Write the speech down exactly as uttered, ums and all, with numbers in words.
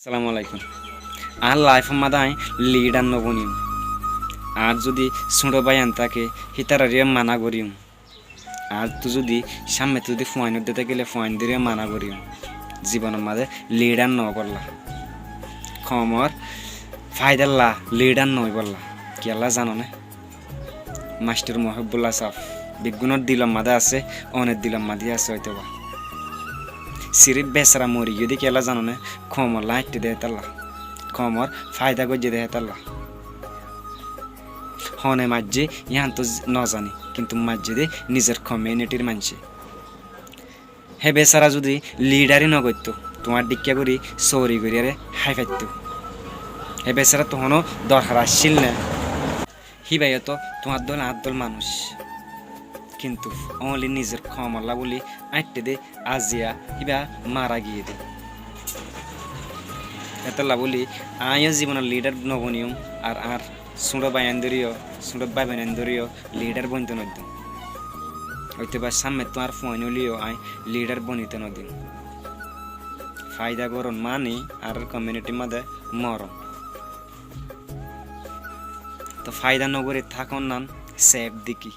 Assalamu alaikum. Añár laifor mazé aññí lidar no boniyum. Añár zodi súñço báiyain táke, hítararé mana goriyum. Añáttu zodi cámmettú zodi fuain ódde tákile fuainderé mana goriyum. Zibonor mazé lidar no óibolla. Koumor fáidalla lidar no óibolla. Kiyólla zanoné? Mastor Muhibullah sáb, beggúnor dilor mazé asé, one dilor mazé asé óitoba. Siríf besara mori giyé dé kiyólla zanoné? Koumolla añitte dé hétalla. Koumor fáida goijjé dé hétalla. Hone maijjé, yíanto z-, no zani, kintu maijjé dé nizor komiunitir maincé. Hé besara zodi lidari no goittó, tuáñr dhikká gorí sori goríyaré hái faittó. Hé besaráttu honó dorhar accíl né. Híba yó toh tuáñr dóil añár dóil manúic. Kintu only nizor koumolla bóli añitte dé aziya híba mara giyé dé. Hétolla bóli aññí yó zibonot lidar no boniyum, ar añár súñço báiyain dóri yó, súñço báibain dóri yó lidar bonito no diyum. Óitoba cámmettú añár fuain óile yó aññí lidar bonito no diyum. Fáida goron mani añárar komiunitir mazé moron. Toh fáida no gorí tákon nan sef dé ki?